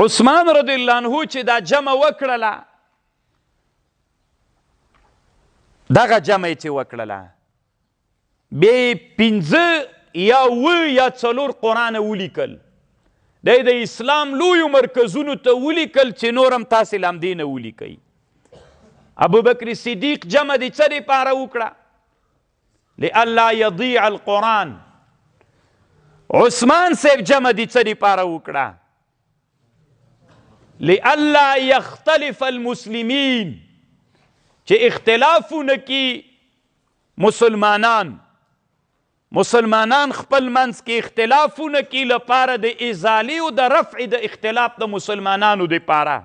عثمان رضی الله عنه چې دا جمع وکړله، دغه جمع یې چې وکړله، بیا یې 5 یا 7 یا 4 قرآن ولیکل. دی د اسلام لویو مرکزونو ته ولیکل چې نور هم تاسې له همدې نه ولیکئ. ابوبکر صدیق جمع د څه دپاره وکړه؟ لئلا یضیع القرآن. عثمان صاحب جمع د څه دپاره وکړه؟ لئلا یختلف المسلمین، چې اختلافونه کی مسلمانان، مسلمانان خپل منځ کې اختلافونه کی لپاره د ازالې او د رفع د اختلاف د مسلمانانو دپاره.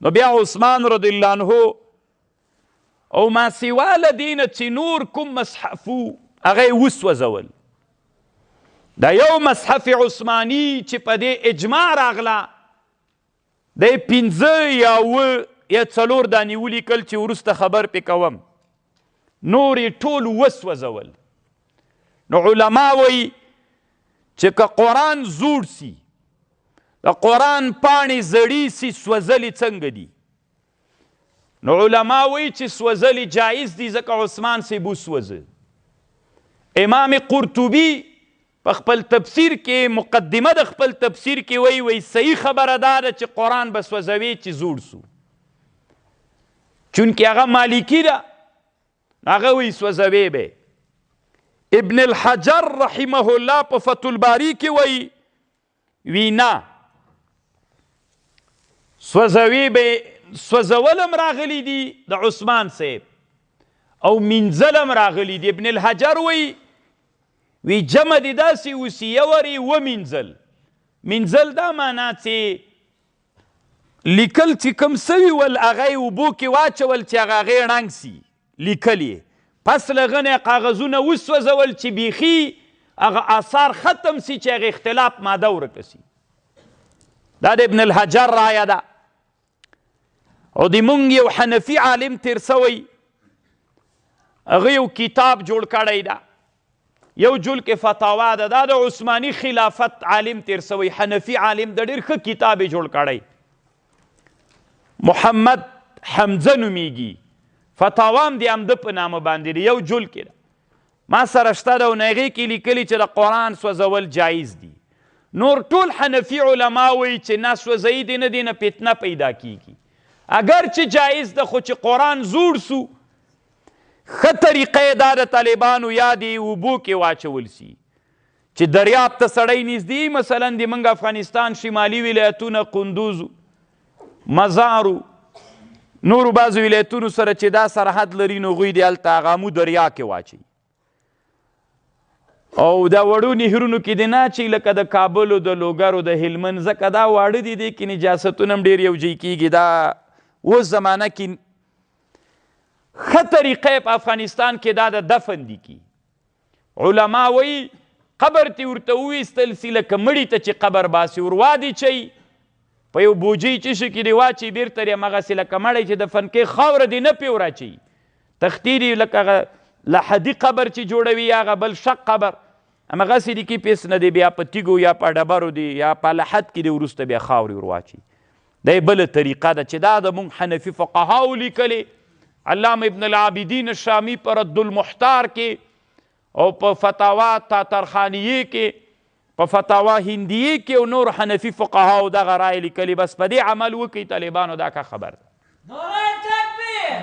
نو بیا عثمان رضی الله عنه او ما سوا له دې نه چې نور کوم مصحف وو هغه یې وسوځول. دا یو مصحف عثماني چې په دې اجماع راغله، دی 5 یا 7 یا 4 دانې ولیکل چې وروسته خبر پې کوم، نور یې ټول وسوځول. نو علما وایي چې که قرآن زوړ سي، د قرآن پاڼې زړې سي، سوځلې څنګه دي؟ نو علما وایي چې سوځلې جایز دي، ځکه عثمان صاحب وسوځه. امام قرطبي په خپل تفسیر کې، مقدمه د خپل تفسیر کې وایي، وایي صحیح خبره دا ده چې قرآن به سوځوي چې زوړ سو، چونکې هغه مالکي ده، هغه وایي سوځوي به. ابن الحجر رحمه الله په فتح الباري کې وایي، وینا سوځوي به، سوځول هم راغلي دي د عثمان صاحب او مینځل هم راغلي دي. ابن الحجر وایي، وی جمع دې داسې وسي، یو ور یې ومینځل. مینځل دا معنا چې لیکل چې کوم سوي ول هغه یې اوبو کې واچول چې هغه هغې ړنګ سي، لیکل یې. پس له هغه نه یې کاغذونه وسوځول چې بیخي هغه آثار ختم سي، چې هغه اختلاف ماده ورکه سي. دا د ابن الحجر رایه ده. او د مونږ یو حنفي عالم تېر سوی، هغه یو کتاب جوړ کړی ده، یو جل کې فتاوا ده، دا د عثماني خلافت عالم تېر سوی، حنفي عالم ده، ډېر ښه کتاب یې جوړ کړی، محمد حمزه نومېږي. فتاوا هم د همده په نامه باندې دی، یو جل کې ده، ما سره شته ده. او هغې کې لیکلي چې د قرآن سوځول جایز دي. نور ټول حنفي علما وایي چې نه سوځوي دې نه، دې نه فتنه پیدا کیږي. اگر چې جایز ده، خو چې قرآن زوړ سو، ښه طریقه یې دا د طالبانو یا دې اوبو کې واچول سي چې دریاب ته سړی نږدې، مثلا د موږ افغانستان شمالي ولایتونه، قندوز، مزارو، نورو بعضو ولایتونو سره چې دا سرحد لري، نو هغوی دې هلته هغه امو دریا کې واچوي. او دا وړو نهرونو کې دې نه اچوي لکه د کابل او د لوګر او د هلمند، ځکه دا واړه دي، دې کې نجاستونه هم ډېر یو ځای کېږي. دا اوس زمانه کې ښه طریقه په افغانستان کې دا د دفن دي کی. علما وایي قبر ته ورته وویستل سي، لکه مړي ته چې قبر باسي ور وادي چوي، په یو بوجۍ چې شي کې دې واچوي، بېرته دې هماغسې لکه مړی چې دفن کوي خاوره دې نه پرې وراچوي، تختې دې لکه هغه لحدي قبر چې جوړوي یا هغه بل شق قبر هماغسې دې کې پیس نه دی، بیا په تیږو یا په ډبرو دی یا په لحد کې دې وروسته بیا خاورې ور واچوي. دا یې بله طریقه ده چې دا د موږ حنفي فقهاو لیکلې، علامه ابن العابدین الشامي په رد المحتار کې او په فتاوا تاترخانیې کې، په فتاوا هندیې کې او نور حنفي فقهاو دغه رایې لیکلې. بس په دې عمل وکړي طالبانو، دا ښه خبر ده. نعره تکبیر،